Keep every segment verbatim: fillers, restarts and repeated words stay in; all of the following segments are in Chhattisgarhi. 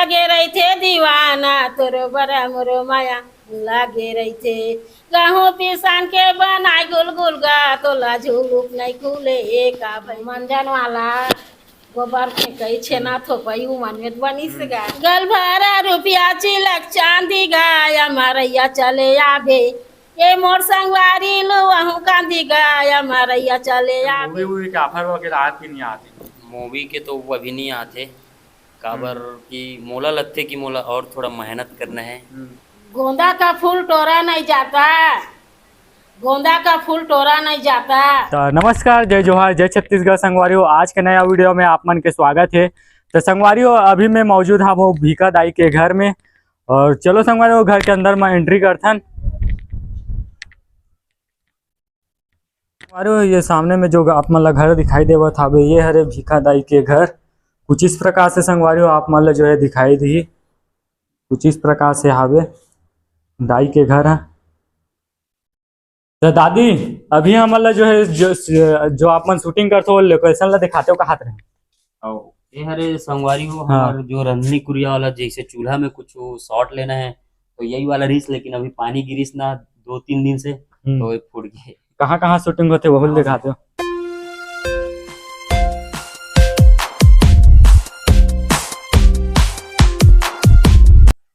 लगे रहिथे दीवाना, तोरो बड़ा मोरो माया लागे रहिथे। गहूं पिसान के बनाए गुलगुल गा, तोला झुलुक नहीं खुले ए का भाई। मंजन वाला गोबर फेंकई, छेना थोपई, उमन में बनिस गा। गल भरा रुपया चिलक चांदी गा, या मरैया चले आबे। ए मोर संगवारी लो, वहू कांदी गा, या मरैया चले आबे। मूवी वूवी के ऑफर वगैरह आत कि नहीं आते? मूवी के तो अभी नहीं आते, काबर हम्म। कि मोला लगथे कि मोला और थोड़ा मेहनत करना है। हम्म। गोंदा का फूल टोरा नहीं जाता, गोंदा का फूल टोरा नहीं जाता। तो नमस्कार, जय जोहार, जय छत्तीसगढ़ संगवारी हो। आज के नया वीडियो में आप मन के स्वागत है। तो संगवारी हो, अभी मैं मौजूद हूँ वो भीखा दाई के घर में, और चलो संगवारी हो, घर के अंदर में एंट्री करथन। संगवारी हो, ये सामने में जो आप मन ला घर दिखाई देवत हावे, ये हरे भीखा दाई के घर। कुछ इस प्रकार से संगवारी हो, आप मन ला जो है दिखाई दी, कुछ इस प्रकार से हावे दाई के घर है। तो दादी, अभी हमन ला जो है, जो, जो आप मन शूटिंग करथो, लोकेशन ला दिखाते हो, कहाँ रहे? आओ। ये हरे संगवारी हो, हाँ। हमार जो रंधनी कुरिया वाला, जैसे चूल्हा में कुछ शॉट लेना है, तो यही वाला रिस, लेकिन अभी पानी गिरिस ना दो तीन दिन से, हम्म। तो ये फूट गए। कहाँ कहाँ शूटिंग होते, वो हाँ। दिखाते हो।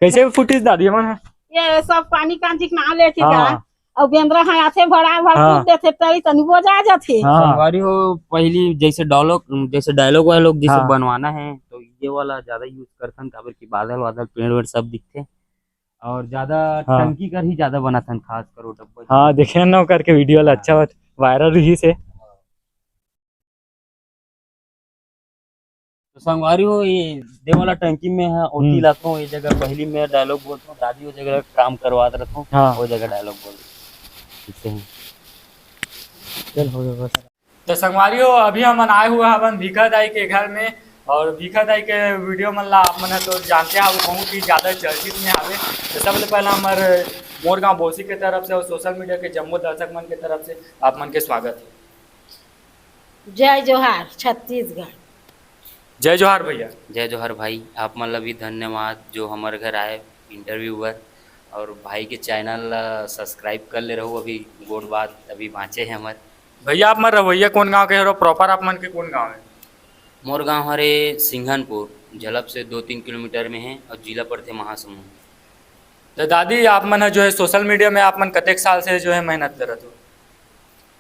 कैसे फुटेज दादी मन है? ये सब पानी कांजी के नाम लेके हाँ। गा। अउ बेंदरा ह आथे, भड़ा भड़ हाँ। कूद देथे, तरी तनी बोजा जाथे। हाँ। संगवारी हो, पहली जैसे डायलॉग, जैसे डायलॉग वायलॉग जैसे हाँ। बनवाना है, तो ये वाला ज्यादा यूज़ करथन, काबर कि बादल वादल, पेड़ वेड़ सब दिखथे, और ज्यादा हाँ। टंकी कर ही ज्यादा बनाथन, खास कर वो डब्बा। हाँ, देखे न, ओकर के वीडियो ला हाँ। अच्छा वायरल रहिस हे। तो संगवारी हो, ये दे वाला टंकी में है, ओती हम्म। लाथों, ये जगह पहली मैं डायलॉग बोलता हूँ, दादी वो जगह काम करवात रहता हूँ, हाँ। वो जगह डायलॉग बोल, ठीक है। चल, हो गया बस। तो संगवारी हो, अभी हमन आए हुए हवन भीखा दाई के घर में, और भीखा दाई के वीडियो मन ला आप मन ह तो जानते हव, बहुत ही ज्यादा चर्चित में आवे। तो सबले पहले हमर मोर गांव बोसी के तरफ से और सोशल मीडिया के जम्मो दर्शक मन के तरफ से आप मन के स्वागत है। जय जोहार छत्तीसगढ़। जय जोहार भैया। जय जोहार भाई, आप मन ला भी धन्यवाद जो हमर घर आए इंटरव्यू बर, और भाई के चैनल ला सब्सक्राइब कर ले रहू, अभी गोठ बात अभी बाँचे हे हमर। भैया, आप मन रवैया कौन गांव के हरो? प्रॉपर आप मन के कौन गांव है? मोर गांव हरे सिंघनपुर, झलप से दो तीन किलोमीटर में है और जिला पड़थे महासमुंद। तो दादी, आप मन ह जो है सोशल मीडिया में आप मन कतेक साल से जो है मेहनत करत हो?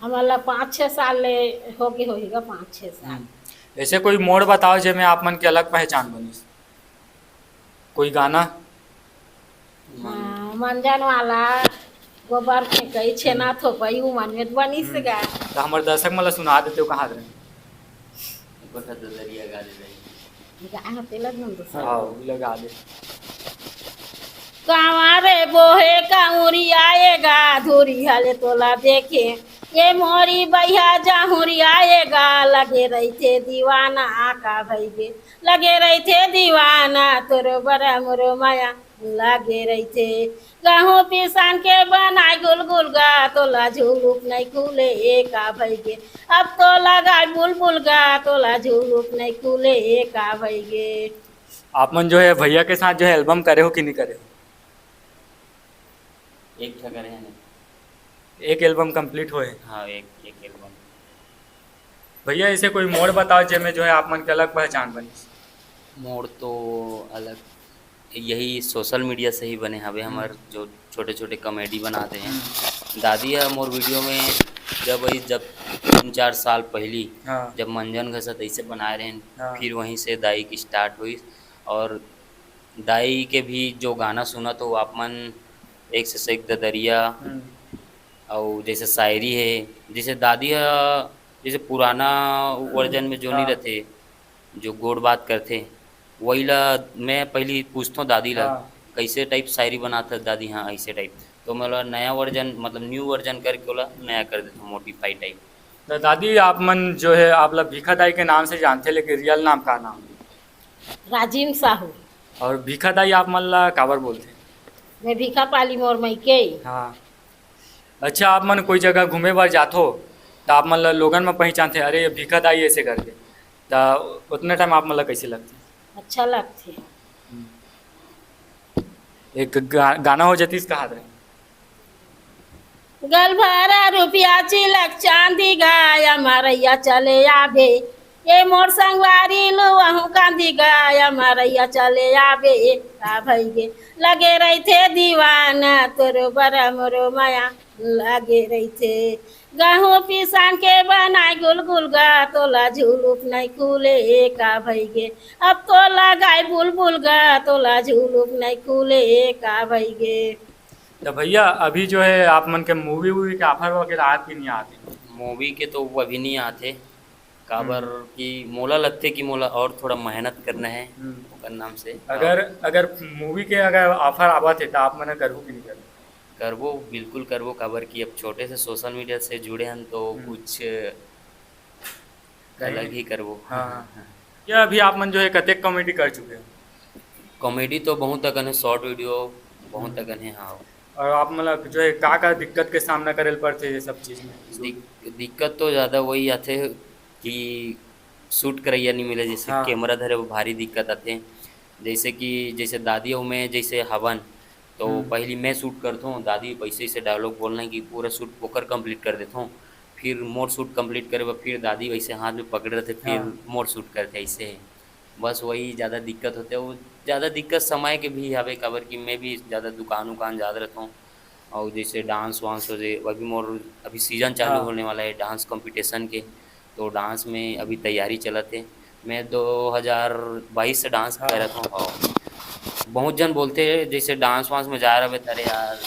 हमन ला पाँच छः साल ले होगे होही गा, पाँच छः साल। हम्म। ऐसे कोई मोड़ बताओ जेमे आप मन के अलग पहचान बनिस, कोई गाना? हाँ, मंजन वाला, गोबर फेंकई, छेना हम्म। थोपई, उमन में बनिस हम्म। गा। तो हमर दर्शक मन ला सुना देते हो, कहाँ रहे? एक बार तो दरिया गा दे रही। गा, हाँ, तेला भी हम तो हाँ, लगा दे। कांवर बोहे कांवरिया ए गा, धुरिहा ले तोला देखे, ये मोरी बइहा जाहुरिया ए गा, लगे रहिथे दीवाना का भइगे, लगे रहिथे दीवाना, तोरो बड़ा मोरो माया लगे रहिथे। गहूं पिसान के बनाए गुलगुल गा, तोला झुलुक नहीं खुले ए का भइगे, अब तो लगाए बुलबुल गा, तोला झुलुक नहीं खुले ए का भइगे। आप मन जो है भैया के साथ जो है एल्बम करे हो कि नहीं करे हो? एक ठा करे हैं ना। एक एल्बम कंप्लीट होए? हाँ, एक, एक एल्बम। भैया, ऐसे कोई मोड़ बताओ जेमे जो है आप मन के अलग पहचान बनिस। मोड़ तो अलग, यही सोशल मीडिया से ही बने हवे हमर, हम्म। जो छोटे-छोटे कॉमेडी बनाते हैं। हम्म। दादी ह मोर वीडियो में जब वही, जब तीन चार साल पहली हाँ। जब मंजन घसत ऐसे बनाए रहेन, हाँ। फिर वहीं से दाई की स्टार्ट हुई। और दाई के भी जो गाना सुना तो आप मन एक से एक ददरिया, हम्म। अउ जैसे शायरी है, जैसे दादी ह, जैसे पुराना वर्जन में जो नहीं हाँ। रहते, जो गोठ बात करथे, वही ला मैं पहली पूछथों दादी ला, हाँ। "कैसे टाइप शायरी बनात हस दादी?" "हाँ, ऐसे टाइप।" तो मैं ओला नया वर्जन, मतलब न्यू वर्जन करके ओला नया कर देथों, मॉडिफाई टाइप। तो दादी, आप मन जो है, आप ला भीखा दाई के नाम से जानथे, लेकिन रियल नाम का नाम? राजिम साहू। और भीखा दाई आप मन ला काबर बोलथे? मैं भीखा पाली, मोर मइके। हाँ। अच्छा, आप मन कोई जगह घूमे बर जाथो, तो आप मन ला लोगन में पहचानथे, "अरे, ये भीखा दाई," ऐसे करके, तो उतने टाइम आप मन ला कैसे लगथे? अच्छा लगथे। एक गा, गाना हो जातीस कहात रहे। गल भरा रुपया चिलक चांदी गा, या मरैया चले आबे। ये मोर संगवारी लुवहू कांदी गा, या मरैया चले आबे। का भई गे, लगे रहिथे दीवाना तोरो बर मोरो मया लगे रहिथे। गहूं पिसान के बनाए गुलगुल गा, तोला झुलुप नहीं खुले का भई गे। अब तोला गाय बुलबुल गा, तोला झुलुप नहीं खुले का भई गे। तो भैया, अभी जो है आप मन के मूवी वूवी के ऑफर वगैरह आत कि नहीं आते? मूवी के तो वो अभी नहीं आते, काबर हम्म। कि मोला लगथे कि मोला और थोड़ा मेहनत करना है हम्म। ओकर नाम से। अगर, अगर मूवी के अगर ऑफर आवत है तो आप मन करहू कि नहीं करहू? करबो, बिल्कुल करबो, काबर कि अब छोटे से सोशल मीडिया से जुड़े हन तो हम्म। कुछ कहीं अलग ही करबो। हाँ, हाँ। क्या अभी आप मन जो है कतेक कॉमेडी कर चुके हो? कॉमेडी तो बहुत अकन है, शॉर्ट वीडियो बहुत हम्म। अकन है, हाँ। और आप मतलब जो है का का दिक्कत के सामना करे ल पड़थे ये सब चीज में? दिक-, दिक्कत तो ज़्यादा वही आथे कि शूट करैया नहीं मिले, जैसे हाँ। कैमरा धरे वो भारी दिक्कत आथे। जैसे कि जैसे दादी अउ मैं जैसे हवन, तो हम्म। पहली मैं शूट करथों, दादी वैसे ऐसे डायलॉग बोलना है कि पूरा शूट ओकर कंप्लीट कर देथों, फिर मोर शूट कंप्लीट करे बर फिर दादी वैसे हाथ में पकड़े रहथे, फिर हाँ। मोर शूट करथे, ऐसे है। बस वही ज़्यादा दिक्कत होथे, वो ज़्यादा दिक्कत समय के भी हवे, काबर कि मैं भी ज़्यादा दुकान उकान जात रहथों, और जैसे डांस वांस हो जाए, अभी मोर अभी सीजन चालू हाँ। होने वाला है डांस कंपटीशन के, तो डांस में अभी तैयारी चलत है। मैं दो हज़ार बाईस से डांस हाँ। करत हूँ, और बहुत जन बोलते हैं जैसे डांस वांस में जा रहे, "अरे यार,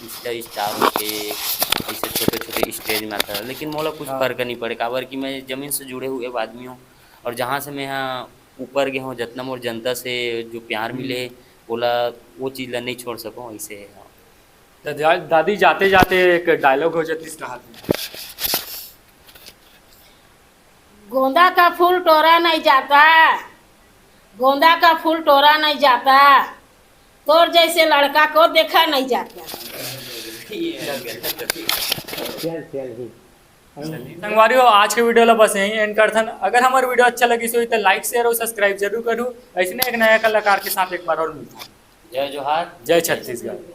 इंस्टा स्टार होके ऐसे छोटे छोटे स्टेज में आता है", लेकिन मोला कुछ हाँ। फर्क नहीं पड़े, काबर कि मैं जमीन से जुड़े हुए आदमी हूँ, और जहाँ से मैं यहाँ ऊपर गए हूँ, जितना मोर जनता से जो प्यार हम्म। मिले, ओला, वो चीज़ ला नहीं छोड़ सकूँ, ऐसे है। तो जा-, दादी, जाते जाते एक डायलॉग हो जातीस कहात रहे। गोंदा का फूल टोरा नहीं जाता, गोंदा का फूल टोरा नहीं जाता, तोर जैसे लड़का को देखा नहीं जाता। चल, चल ही। संगवारी हो, आज के वीडियो ला बस यहीं एंड करथन। अगर हमार वीडियो अच्छा लगिस होही तो लाइक, शेयर और सब्सक्राइब जरूर करू। ऐसने एक नया कलाकार के साथ एक बार और मिलथन। जय जोहार। जय छत्तीसगढ़।